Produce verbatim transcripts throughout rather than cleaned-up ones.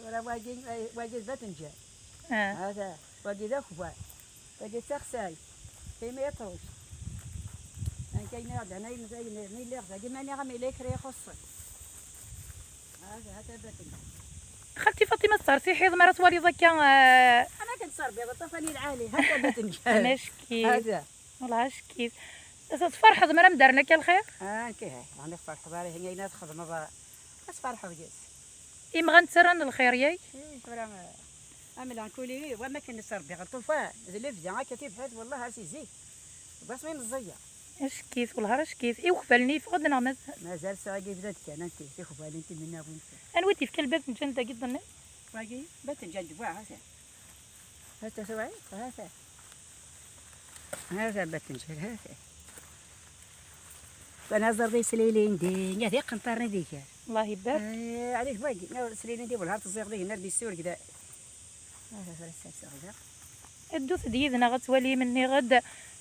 Tura wagi, wagi d batenǧal. Ah. Hada, wagi d akbar. Wagi d taxsayt. Timiṭrust. Anka yenna-aɣ-d, ana ayen, ayen, ayen lliɣ dagi, ma niɣ-am yella kra ixuṣṣen. Hada, hada batenǧal. Xalti Faṭima, tettsersiḥiḍ mi ara twaliḍ akka, ah? Ana kan tserbiḍ, ṭṭafani lɛali, hada batenǧal. Mackit. Hada. Wellah ackit. Tferḥeḍ mi ara m-d-rren akka lxir? Ah, nekk ihi, ɛni tferḥeḍ ara ihi ayen ara txedmeḍ, ah, ad tferḥeḍ yes. Imɣan ttarran lxir, yak? Ih, tura, ah, am lankuli, wa ma kan ttrebbiɣ ṭṭufan, d lebda akka tibḥirt, wellah ar si zik. Wasmi meẓẓiya. Ackit, wellah ar ackit. I ukbal-nni yeffeɣ-d neɣ mazal? Mazal sɛa yebda-d kan, anti, tikbalin timennaɣin. Anwa i d-yefka lbatenǧan dagi d-tenniḍ? Wagi, batenǧan d wa, ha-t-a. Ha-t-a, ha-t-a. Ha-t-a batenǧal, ha-t-a. Bana ẓer di slilin di, nga di qenṭarni di gar. Allah ibarek. Eh, ɛlih wagi, nga slilin di welhar tẓiɣ di gnar di sur gda. Ha-t-a, ha-t-a, ha-t-a. Ddut-d yid-neɣ ad twalim nniɣ-d,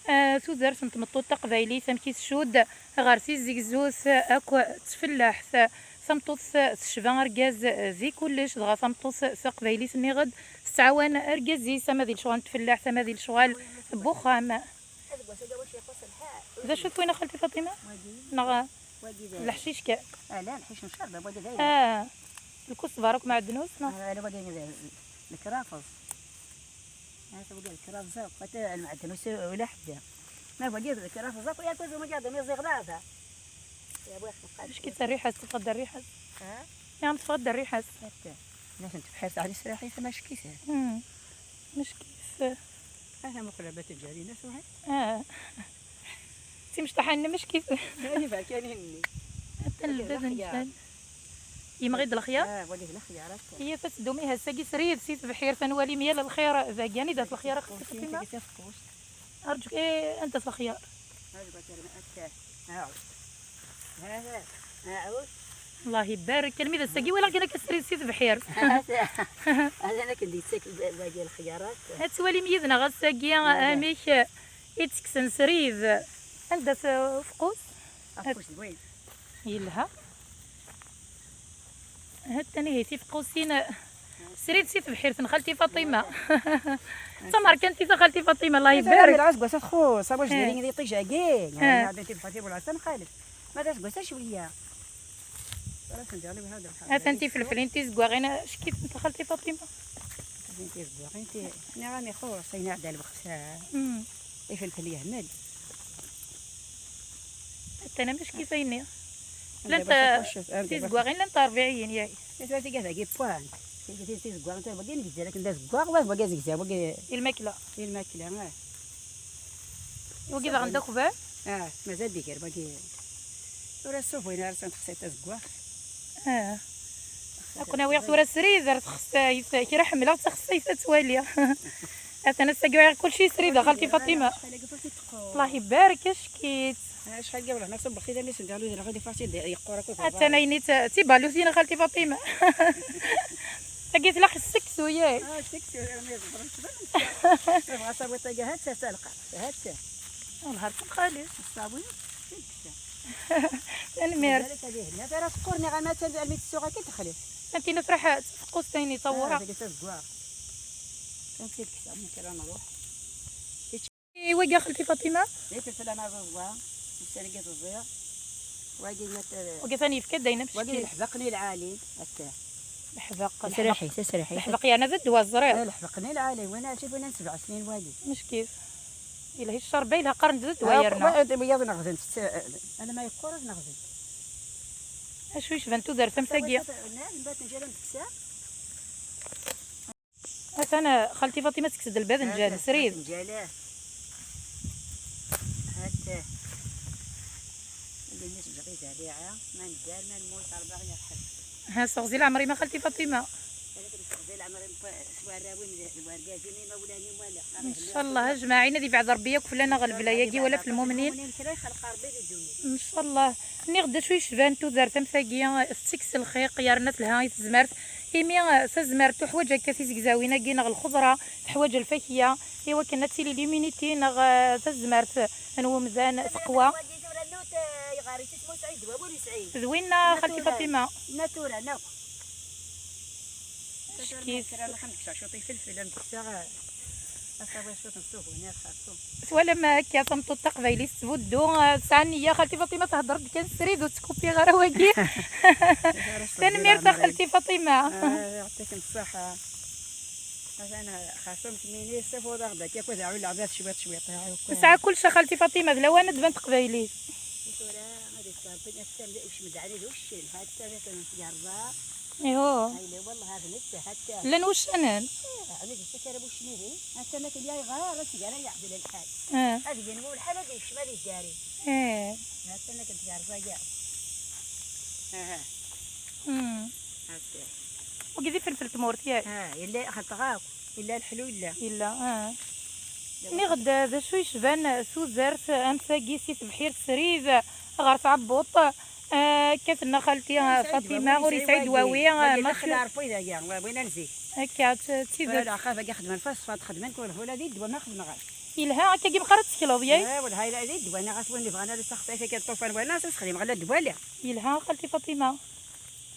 eh, tudert n tmeṭṭut taqbaylit amek i tcudd ɣer tizzegzut akk d tfellaḥt. Tameṭṭut tecba argaz di kullec, dɣa tameṭṭut taqbaylit nniɣ-d tettɛawan argaz-is ama di lecɣal n tfellaḥt ama di lecɣal n wexxam. D acu-t win a xalti Faṭima? Neɣ d leḥcic kan? Ah, lkusbar akk mɛednus, neɣ? Lekrafuẓ. Hata wagi d lkraẓ akk, hata lmeɛden ur s-, ula ḥedd. Ma wagi d lkraẓ akk, yak wagi d lmeɛden ur ziɣ ara. Ya bwa xeqqan. Mecki-tt rriḥa-s, teffeɣ-d rriḥa-s. Ha? Nniɣ-am teffeɣ-d rriḥa-s. Hata. Nniɣ-am tebḥirt ɛli sraḥ-is, mackit. Hmm. Mackit. Hata muqel a batenǧal-ines, ruḥi. Ah. Timecṭaḥin-nni mackit. Ani berkanin-nni. Atan lbaz n lexyar. Yemɣi-d lexyar? Ah, wagi d lexyar akka. Iyyat ad teddum ihi ass-agi srid si tebḥirt, ad nwali myal lxir dagi. Anida-t lexyar a xalti Faṭima? Tagi tafeqqust. Arǧu, eh, anda-t lexyar? Arǧu, akka, akka. Aɛud. Ha, ha. Aɛud. Allah ibarek. Almi d ass-agi walaɣ kan akka srid si tebḥirt. Atan akken d-yettak wagi lexyarat. Ad twalim yid-neɣ ass-agi amek i ttekksen srid. Anda-t ufeqqus? Afus d wayen. Yelha. Ha-tt-an ihi tifeqqusin. Srid si tebḥirt n xalti Faṭima. D tamerkantit a xalti Faṭima, Allah ibarek. Lɛas deg wass ad txuṣ, awa jdirin di ṭij-agi. Ɛeddi tibḥirt i Bulɛas tanxalef. Ma d aseggas-a cwiya. Atan tifelflin tizeggaɣin, ackit-tent a xalti Faṭima. Atan tizeggaɣin, ti-, nniɣ-am ixuṣ, ayen iɛedda lweqt. Mm. Ifelfel yehmel. Atan am ackit ayenni. Anda llant, bac ad txucceḍ, anda bac tizeggaɣin llant ṛebɛiyin, yak. Tura tiga dagi pwan. Tiga tiz-, tizeggaɣin, tura wagi n Lezzayer akken d azeggaɣ, wa wagi azegzaw, wagi i lmakla. I lmakla, ah. Wagi daɣen d akbar? Ah, mazal d iger, wagi. Tura ṣṣubuyn ara s-, texsayt azeggaɣ. Ah. Ad ken-awiɣ tura srid ar texsayt, kra ḥemmleɣ d taxsayt ad twali. Atan ass-agi uɣiɣ kulci srid a xalti Faṭima. Allah ibarek, ackit. Acḥal n yiwet n ṣubbeɣ tidamit n daɣlu di lɣid ifaṣil yeqqur akk. Atan ayen i t-, d tibalutin a xalti Faṭima. Tagi tlaq s seksu, yak. Ah, seksu, armi yeẓber. Tebɣa ṣawiṭ-agi, ha-tt-a talqa. Ha-tt-a. Nehṛ kan xali. Ṣṣawi. Tanemmirt. Mazal-ik ad ihenna. Tara teqqur niɣ ama atan almi tessuɣ akka texli. Anti nefreḥ tfeqqust ayen yettawura. Ah, tagi tazeggaɣ. Kan tilksa, amek ara nruḥ? I wagi a xalti Faṭima? Di tefla n aẓeẓwa, ussan-agi teẓẓiɣ. Wagi mat-, wagi atan yefka-d ayen am wagi d ccekil. Leḥbeq-nni lɛali, akka. Leḥbeq, tasraḥit, tasraḥit. Leḥbeq yerna d ddwa, ẓriɣ. Eh, leḥbeq-nni lɛali, win aɛjib, win n sebɛ snin wagi. Mecki. Yelha ccerba, yelha qqaren-d d ddwa yerna. Ah, wa-, wiyaḍ neɣden-t, eh, alamma yeqqur ad neɣden. Acu yecban tudert am tagi? Nɛam, batenǧal am teksa. Atan, eh, xalti Faṭima tekkes-d lbadenǧal, srid. Batenǧal, eh. Hat, eh. Anda-nni sǧeɣ i zerriɛa, ma nedder, ma nemmut, Ṛebbi aɣ-yerḥem. Ha, seɣzi leɛmer-im a xalti Faṭima. Ad ak-nesseɣzi leɛmer-im s warraw-im d, d wergaz-im, imawlan-im, wala. Ncallah, ajmaɛin ad ibɛed Ṛebbi yakk fell-aneɣ lebla-agi wala f lmumnin. Kra ixelq Ṛebbi di ddunit. Ncallah. Nniɣ-d acu yecban tudert am tagi, tetteks lxiq, yerna telha i tezmert. Imi, eh, tazmert tuḥwaǧ akka tizegzawin-agi neɣ lxeḍra, teḥwaǧ lfakya, i wakken ad tili l'immunité neɣ, eh, tazmert n wemdan teqwa. D winna, xalti Faṭima. Natura, nakk. Tura kra n xemsa cwiṭ ifelfel, am deg-sa, asawa cwiṭ n suhuni, xerṣum. Twalam akka tameṭṭut taqbaylit tettbuddu, ah, tesɛa nniya. Xalti Faṭima tehder-d kan srid, ur ttkupiɣ ara wagi. Tanemmirt a xalti Faṭima. Ah, yɛṭikem ṣṣeḥḥa. Atan xerṣum kemmini, ssafuḍ-aɣ-d akka, akked aɛu leɛbat cwiṭ cwiṭ, aɛu kan. Tesɛa kullec a xalti Faṭima, d lawan ad d-tban teqbaylit. Tura ad yettṛebbi, ad yecmed ɛli d uccen, ha-tt-an akken tgerẓa. Ihu. Ayla, wallah, ha-tt-an, ha-tt-an. Llan wuccanen? Eh, ɛni d-yettak ara wuccen ihi? Ha-tt-an akken ya iɣar, ad tger, ad yeɛdel lḥal. Ah. Ad yenwu lḥal, ad yekcem, ad yeddari. Eh. Ha-tt-an akken tgerẓa ya. Aha. Hmm. Wagi d ifelfel tmurt, yak? Ah, yella xelṭeɣ akk. Yella leḥlu, yella. Yella, ah. Nniɣ-d d acu yecban tudert am tagi si tebḥirt srid ɣer tɛebbuḍt, ah, akka tenna xalti Faṭima, ur yesɛi dwawi, ah, ma win am zik. Akka, d tidet. Wala, axaf, agi xedmen fasfad, xedmen kul, wala di ddwa ma xedmeɣ. Yelha, akkagi meqqar ad tekleḍ, yay? Eh, wala, ha, yella di ddwa, neɣ ɣas win yebɣan ad iseɣti, akka ṭṭufan wala, s-, sexdem ɣella ddwa, la. Yelha, xalti Faṭima.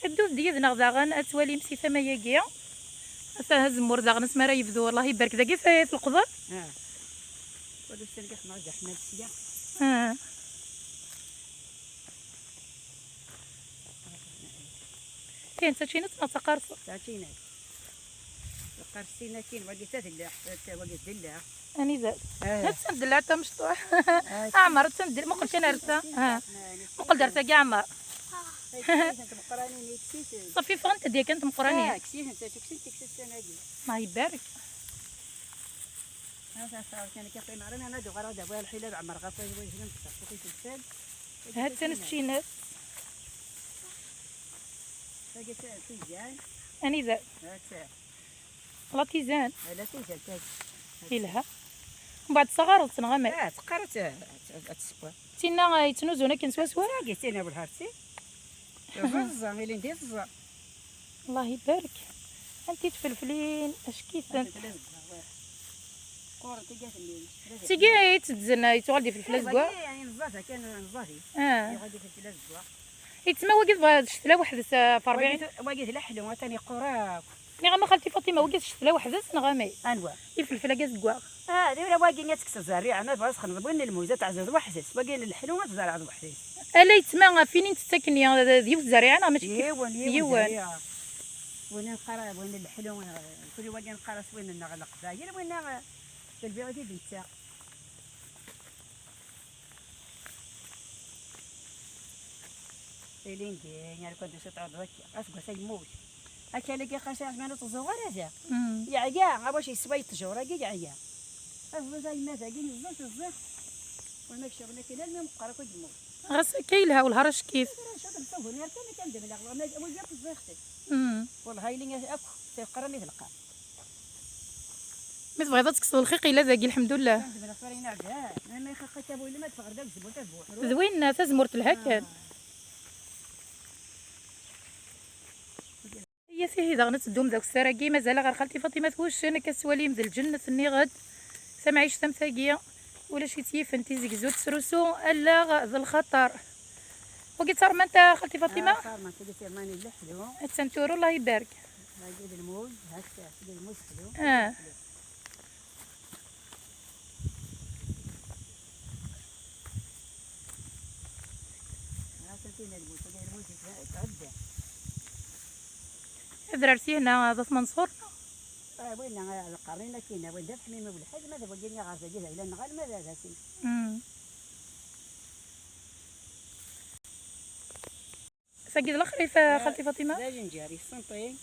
Ddut-d yid-neɣ daɣen ad twalim si tama-agi. Ata azemmur daɣen asmi ara yebdu, Allah ibarek, dagi tayat leqder. Ah. Wala ussan-agi xedmeɣ-d aḥmal sya. Ah. Tin d tačinat neɣ d taqarṣet? Tačinat. Taqarṣin akin, wagi d tadellaɛt, wagi d ddellaɛt. Anida? Ah. Attan ddellaɛt tamecṭuḥ. Ah, Ɛmer, attan ddellaɛt. Muqel kan ar ta. Ah. Muqel-d ar tagi, Ɛmer. Ay, ksisent tmeqqranin, ay, ksisent. Ṣafi ffɣent-d yakan tmeqqranin. Ah, ksisent, ksisent, ksisent ssana-agi. Allah ibarek. Ha, ha, ha, kan akka, qqimeɣ, rnan ad uɣaleɣ d awal, ḥila d Ɛmer ɣef wayen wajden, d taqṣuqit n sel. Ha-tt-an tčinat. Tagi d tizan. Anida? Ha-tt. La tizan. La tizan, tagi. Yelha. Mbeɛd tesɣareḍ-tt neɣ amek? Ah, teqqar ad t-, ad t-, ad tesseww. Tinna, ah, yettnuzun akken swaswa? Tagi d tin, a Belharsi. Ẓẓa, ilin di ẓẓa. Allah ibarek. Anti tfelflin, ackiten. Tagi tella zeggaɣ, wa. Qquren tagi tella. Tigi ay yettedzen, yettuɣal d ifelfel azeggaɣ. Wagi, yani, neẓẓa-t akken, neẓẓa-t. Ah. Yuɣal d ifelfel azeggaɣ. Yettma wagi tebɣa d ccetla weḥd-s, ah, f ṛebɛin. Wagi d, wagi d leḥlu, atan yeqqur akk. Nniɣ-am a xalti Faṭima, wagi s ccetla weḥd-s neɣ amek? Anwa? Ifelfel-agi azeggaɣ. Ah, d ula wagi ad tekkseḍ zzerriɛa, ma tebɣiḍ ad txedmeḍ win n lmuz, ad tɛezzeḍ weḥd-s. Wagi n leḥlu ad tezreɛeḍ weḥd-s. Ala yettma ɣef win i ntett akken, d, d yiwet zzerriɛa neɣ mačči kif? Yiwen, yiwen, yiwen zzerriɛa. Win i neqqar, win n leḥlu, kul wagi neqqar-as win-nneɣ leqbayel, winna, eh, d lbiɣ i d-nettaɣ. Ilindi, ar kent-d-tusiḍ tɛuddeḍ akka. Aseggas-a yemmut. Akal-agi xas iɛeǧman ur teẓẓuɣ ara da. Mm. Yeɛya, awac yeswa yeṭṭjur-agi yeɛya. Aẓẓiẓ a yemma dagi, neẓẓiẓ, neẓẓiẓ. Wama kecɣen akken almi meqqer akk yemmut. Ɣas akka yelha welhar acek-it. Tura cwiṭ n ṣṣabun yerkan kan d mleɣ, wama wigi akk ẓẓiɣ-ten. Mm. Welha yili akk, teqqar armi telqa. Mi tebɣiḍ ad tekkseḍ lxiq yella dagi, lḥemdullah. Kan d mleɣ tura yenɛed, ha. Ma ixaq akka bu yelli ma teffeɣ d agzem, ur tadbu uḥrur. D winna, tazemmurt telha kan. Ah. Iyyat ihi daɣen ad teddum d akessar-agi, mazal ɣer xalti Faṭima twuccen, akka tettwalim d lǧennet, nniɣ-d. Tamɛict am tagi, ulac-itt yifen, tizegzut tesrusu allaɣ d lxaṭer. Wagi d tarmant a xalti Faṭima? Ah, tarmant, tagi d tarmant n leḥlu. Attan turu, Allah ibarek. Hagi d lmuz, hagi d lmuz ḥlu. Ah. Adrar sihna d At Manṣur? Ah, winna, ah, lqernin akkin, win d afḥmim u lḥaǧ, ma d wagi-nni ɣer dagi d ayla-nneɣ, alma d, d asin. Mm. Tagi d lexrif, a xalti Faṭima? D ajenjar, yessenṭi.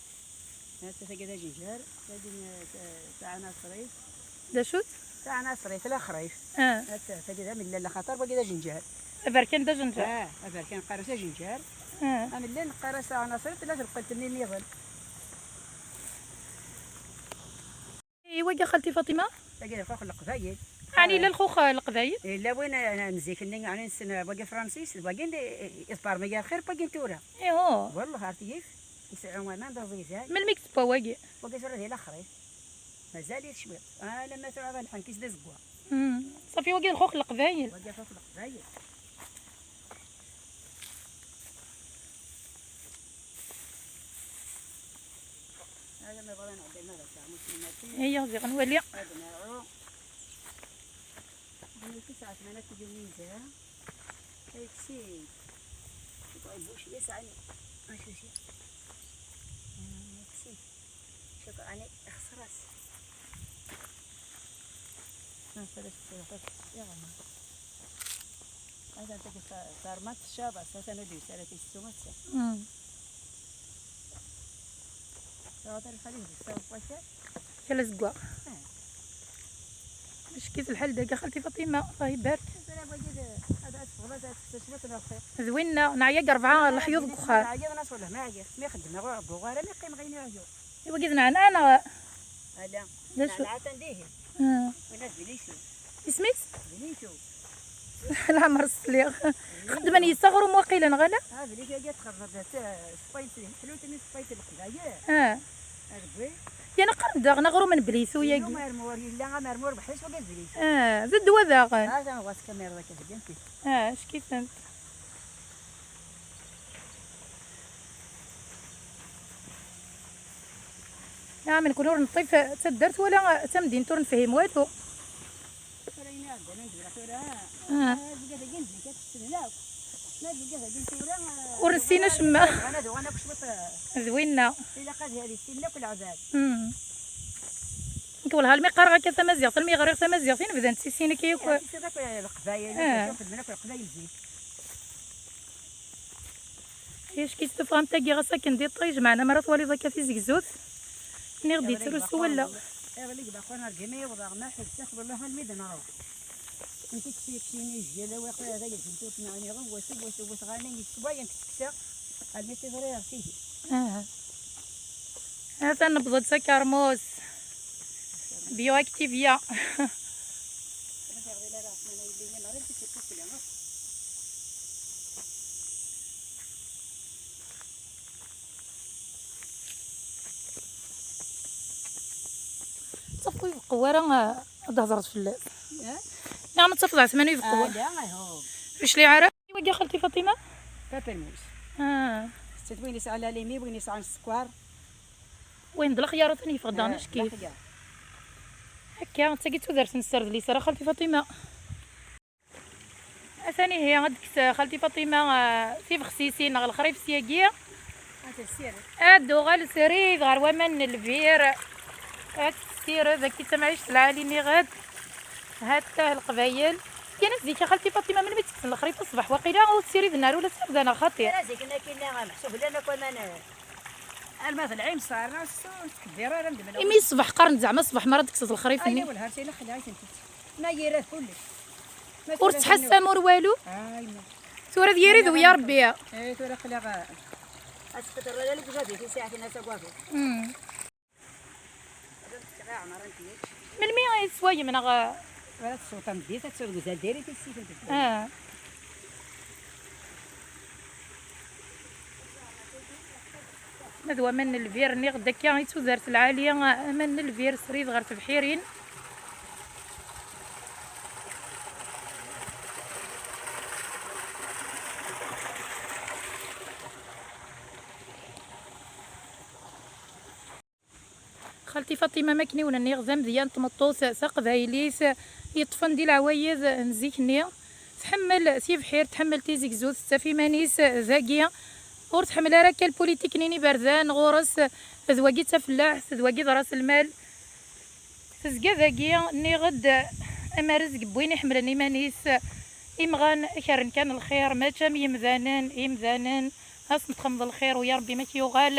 Hata tagi d ajenjar, tagi n, ta-, taɛnaṣrit. D acu-tt? Taɛnaṣrit, lexrif. Ah. Hata tagi d amellal, axaṭer wagi d ajenjar. Aberkan d ajenjar. Ah, aberkan qqar-as ajenjar. Ah. Amellal neqqar-as aɛnaṣrit, tella telqelt-nni nniḍen. I wagi a xalti Faṭima? Tagi d lxux n Leqbayel. Ɛni yella lxux n Leqbayel? Yella win, eh, n zik-nni, ɛni nessen wagi Fransis, d wagi n, eh, iḍbar mi gar xir, wagi n tura. Ihu. Wellah ar tiyif, yesɛu aman d aẓidan. Melmi i yettewwa wagi? Wagi tura di lexrif. Mazal-it cwiṭ. Alamma tura ad lḥenk-is d azeggaɣ. Mm. Ṣafi wagi d lxux n Leqbayel. Wagi d lxux n Leqbayel. Leqbayel. Aya, ziɣ nwali. Ad nɛu. Bnayki sɛa tmanat n yumizar. Tayeksi. Bucya sɛan. Acu si? Tayeksi. Cukkeɣ ɛni ixṣer-as. Ad tent-id-termat tecab, ass-a atan ur d-yusi ara tissu ass-a. Mm. Ɣader xali deg ssaw wakal. Kal azeggaɣ. Ah. Ackit lḥal dagi a xalti Faṭima, Allah ibarek. Tura wagi d, ad, ad teffɣeḍ, ad, ad tefseḍ cwiṭ n lxir. D winna, neɛya deg rebɛa leḥyuḍ deg uxxam. Ɛyiɣ nas wallah ma ɛyiɣ, mi xeddmeɣ ur ɛebbuɣ ara, mi qqimeɣ ayen ɛyiɣ. I wagi d nneɛna neɣ? Ala. D acu? Nneɛna atan dihin. Ah. Win ad bilisu. Isem-is? Bilisu. Leɛmer sliɣ. Xeddmen yes aɣrum waqila neɣ ala? Ah, bilisu agi txerreb s, s payt n ḥlut-nni s payt n leqbayel. Ah. Ad win. Yan qqaren daɣen aɣrum n Blisu yagi. Amermur yella, amermur beḥris wagi d Blisu. Ah, d ddwa daɣen. Ah, atan ɣas kamira akka tgemt. Ah, ackit-tent. Nɛam, nekkni ur neṭṭif d taddart wala d tamdint, ur nefhim walu. Tura ayen iɛeddan ad d-wreɣ tura. Ah. Ah, lgad-agi n zik ad t-ssnen akk. Ma d lgad-agi n tura, ah, ur nessin acemma. Bɣan ad uɣalen akk cwiṭ, ah, d winna. Ilaq ad issinen akk leɛbad. Mm. Nekk wellah almi qqareɣ akka tamaziɣt, almi ɣriɣ tamaziɣt, i nebdan ttissin akka yakk. Ah, tessineḍ akk leqbayel, ah, acu xedmen akk leqbayel zik. Ackit tufɣamt-agi ɣas akken di ṭṭay jemɛen amra twaliḍ akka tizegzut. Nniɣ-d yettrusu wallaɣ. Iḍelli deg Baqwan ar Gima yewḍeɣ ma ḥebseɣ wellah almi d-nruḥ. Nekk ksi ksin ijjel awiq ad agent ur tmeɛniɣ wwet wwet wwet ɣani yeswayen teksa. Almi tiḍri ar tigi. Aha. Atan newweḍ-d s akermus. Bioactivia. Tafeḍ ur ibeqqew ara, ah, ad d-hedreḍ fell-as. Eh? Neɣ ma tafeḍ ɛetman ur ibeqqew ara. Ah, la, aho. Ur yecliɛ ara. Wagi a xalti Faṭima? Papermus. Ah. Tettat win yesɛan lalimi, win yesɛan sskeṛ. Win d lexyar atan yeffeɣ-d daɣen, ah, ackit. Lexyar. Akka, d tagi d tudert n sser d liser a xalti Faṭima. Atan ihi, ad d-tekkes xalti Faṭima, ah, tibexsisin neɣ lexrif syagi. Ad d-tuɣal srid ɣer waman n lbir. Ad tessired, akka d tamɛict lɛali niɣed. Hatta leqbayel. Kan zik a xalti Faṭima, melmi ttekksen lexrif ṣṣbeḥ waqila ur ssiriden ara ula d tarda neɣ xaṭi? Ara zik-nni akkin, meḥsub llan akk waman, eh, alma d lɛimṣar, neɣ s-, ur tkebbiṛ ara mdemla. Imi ṣṣbeḥ qqaren-d zeɛma ṣṣbeḥ mi ara d-tekkseḍ lexrif-nni. Ay, welha, ar tili xelɛit-tent. Ma yirad kullec. Ma ur tura tettḥassam ur walu? Ay, ma. Tura d yirid u ya Rebbi. Eh, tura aql-aɣ, eh, ad tfeḍ rrala deg ujadit i saɛtin ad tagadeḍ. Mm. Melmi i teswayem neɣ? Wala tsuḍ tameddit, ad tsuḍ deg uzal diri tissit n tebdit. Ah. Ma d waman n lbir, nniɣ-d akka i tudert lɛali, aman n lbir srid ɣer tebḥirin. Xalti Faṭima, am akken i wen-nniɣ, d amedya n tmeṭṭut taqbaylit yeṭṭfen di leɛwayed n zik-nni. Tḥemmel tibḥirt, tḥemmel tizegzut, tettaf iman-is dagi. Ur tḥemmel ara akka lpulitik-nni n iberdan ɣur-s, d wagi d tafellaḥt, d wagi d ras lmal. Tezga dagi, nniɣ-d, amarezg n win iḥemmlen iman-is. Imɣan kerren kan lxir, mačči am yimdanen. Imdanen, ad sen-txemmeḍ lxir, u ya Ṛebbi ma k-yuɣal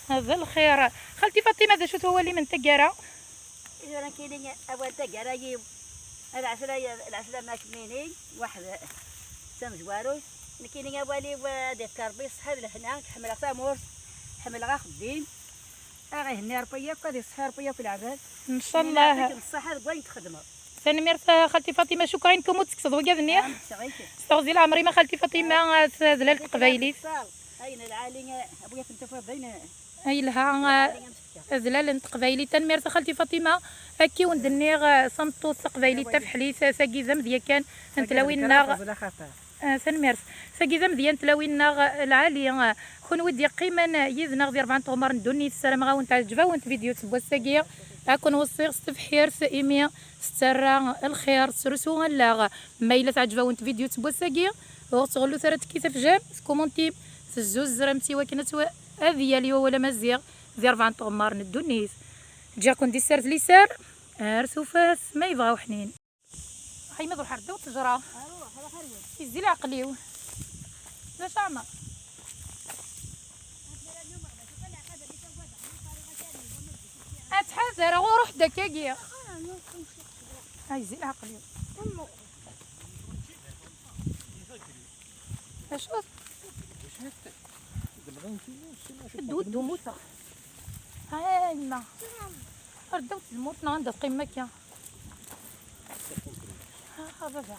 d lxir. Xalti Faṭima, d acu-t wawal-im n taggara? Tura nekkini awal taggara-iw, lɛecra, lɛecra ma kemmini, waḥed d tamezwarut. Nekkini awal-iw, ad ifk Ṛebbi ṣṣeḥḥa d lehna, ḥemmleɣ tamurt, ḥemmleɣ axeddim. Aɣ ihenni Ṛebbi yakk, ad iṣeḥḥi Ṛebbi yakk leɛbad. Ncallah. Yeɛṭik ṣṣeḥḥa deg wayen txedmeḍ. Tanemmirt a xalti Faṭima, cukkeɣ inkom ur tekkseḍ wagi ad nniɣ. Am tesɛik. S teɣzi leɛmer-im a xalti Faṭima, a tazla n teqbaylit. Ayen lɛali, a bu yakk n tufiḍ d ayen. Ay lha, lɛali am tefka. Azlal n teqbaylit. Tanemmirt a xalti Faṭima, akka i wen-d-nniɣ, a tameṭṭut taqbaylit tabeḥlit, a tagi d amedya kan n tlawin-nneɣ. Tagi d lkra, tẓla xaṭer. Ah, tanemmirt. Tagi d amedya n tlawin-nneɣ lɛali. Kunwi d-yeqqimen yid-neɣ di rebɛa n tɣemmar n ddunit, ssarameɣ-awen teɛǧeb-awen tvidyut n wass-agi. Ad ken-weṣṣiɣ s tebḥirt, imi tettarra lxir, tesrusu allaɣ. Ma yella teɛǧeb-awen tvidyut n wass-agi, ur teɣellut ara tekki tafejam, tkumuntim, tezzuzremt i wakken ad twa-, ad yali wawal amaziɣ di rebɛa n tɣemmar n ddunit. Ǧǧiɣ-ken di sser d liser, ar tufat ma yebɣa uḥnin. Ay ma d ruḥ ar ddaw ttejra. Izzi leɛqel-iw. D acu ɛmer? Ttḥadar, ɣur ruḥ-d akkagi. Ay, izzi leɛqel-iw. Acu? Ddu, ddu, muteɣ. Ay, ma. Ar ddaw tzemmurt neɣ anda teqqimen akka? Ah, baba.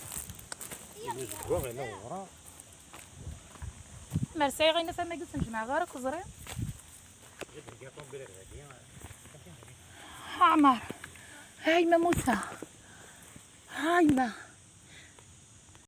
Mer sɛiɣ ayen tama-agi ur tt-nejmeɛ ara, ad k-ẓriɣ. Ɛmer. Ay, ma muteɣ. Ay, ma.